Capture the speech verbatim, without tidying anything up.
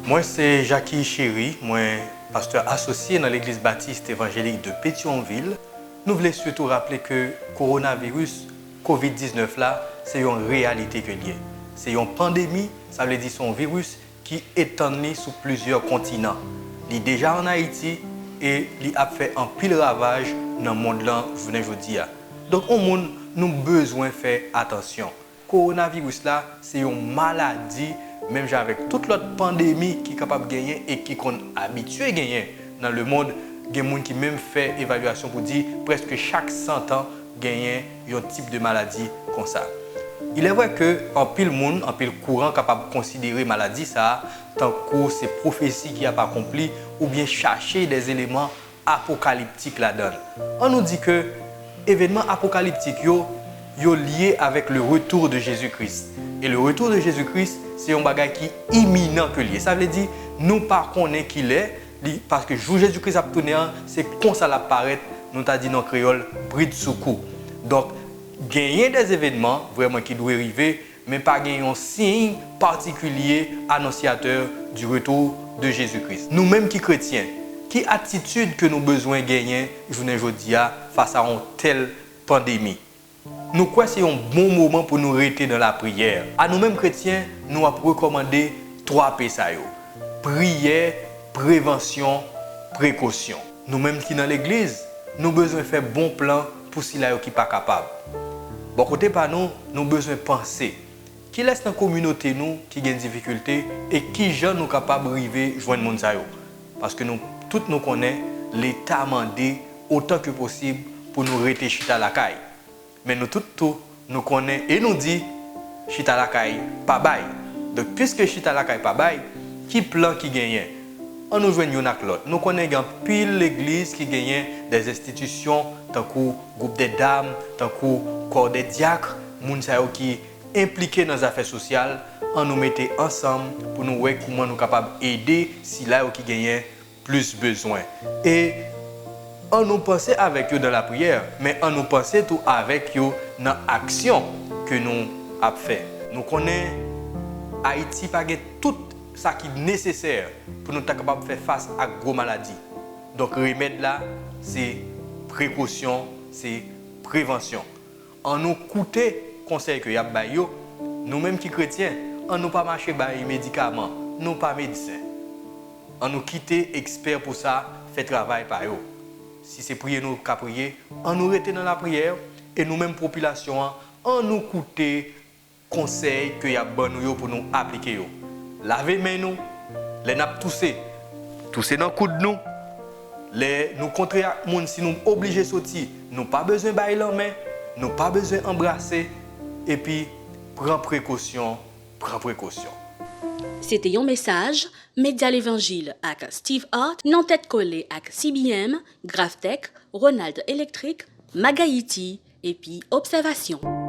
Mwen se Jacky Chéry, mwen pastè asosye nan Legliz Batis Evanjelik de Petyonvil. Nou vle sitou raple ke kowonaviris, kovid diznèf la, se yon reyalite ke l ye. Se yon pandemi, sa vle di se yon viris ki etann li sou plizyè kontinan. Li deja ann Ayiti e li ap fè anpil ravaj nan mond lan jounen jodi a. Donk, yon moun, nou bezwen fè atansyon. Kowonaviris la, se yon maladi, menm jan avèk tout lòt pandemi ki kapab genyen e ki konn abitye genyen nan lemonn, gen moun ki menm fè evalyasyon pou di prèske chak san tan genyen yon tip de maladi konsa. Il est vrai que anpil moun, anpil kouran kapab konsidere maladi sa a tankou se pwofesi ki ap akonpli oubyen chache des éléments apokaliptik ladan l. Ann nou di ke evenman apokaliptik yo, yo lye avèk le retour de Jésus-Christ. E le retour de Jésus-Christ, se yon bagay ki iminan ke l ye. Sa vle di, nou pa konnen kilè, li, paske jou Jezikri ap tounen an, se konsa l ap parèt, nou ta di nan kreyòl, bridsoukou. Donk, genyen des événements vrèman ki dwe rive, men pa gen yon siy patikilye anonsyatè du retour de Jésus-Christ. Nou menm ki kretyen, ki atitid ke nou bezwen genyen jounen jodi a fas a yon tèl pandemi? Nou kwè se yon bon moman pou nou rete nan lapriyè. A nou menm kretyen, nou ap rekòmande twa P sa yo: priyè, prevansyon, prekosyon. Nou menm ki nan legliz, nou bezwen fè bon plan pou sila yo ki pa kapab. Bò kote pa nou, nou bezwen panse, kilès nan kominote nou ki gen difikilte e kijan nou kapab rive jwenn moun sa yo? Paske nou tout nou konnen Leta mande otan ke posib pou nou rete chita lakay. Men nou tout tou, nou konnen e nou di, chita lakay pa bay. Donk, piske chita lakay pa bay, ki plan ki genyen? Ann nou jwenn youn ak lòt. Nou konnen gen anpil legliz ki genyen des institutions, tankou gwoup de dam, tankou kò de dyak, moun sa yo ki enplike nan zafè sosyal. Ann nou mete ansanm pou nou wè kouman nou kapab ede sila yo ki genyen plis bezwen. E ann nou panse avèk yo nan lapriyè, men ann nou panse tou avèk yo nan aksyon ke nou ap fè. Nou konnen Ayiti pa gen tout sa ki nesesè pou nou ta kapab fè fas ak gwo maladi. Donk, remèd la, se prekosyon, se prevansyon. Ann nou koute konsèy ke y ap bay yo. Nou menm ki kretyen, ann nou pa mache bay medikaman, nou pa medsen. Ann nou kite ekspè pou sa fè travay pa yo. Si se priye nou ka priye, ann nou rete nan lapriyè, e nou menm popilasyon an, ann nou koute konsèy ke y ap ban nou yo pou nou aplike yo. Lave men nou, lè n ap touse, touse nan koud nou. Lè nou kontre ak moun, si nou oblije soti, nou pa bezwen bay lanmen, nou pa bezwen anbrase, epi pran prekosyon, pran prekosyon. Se te yon mesaj Medya Levanjil ak Steve Hart nan tèt kole ak C B M, Graftech, Ronald Electric, MagHaiti epi Obsèvasyon.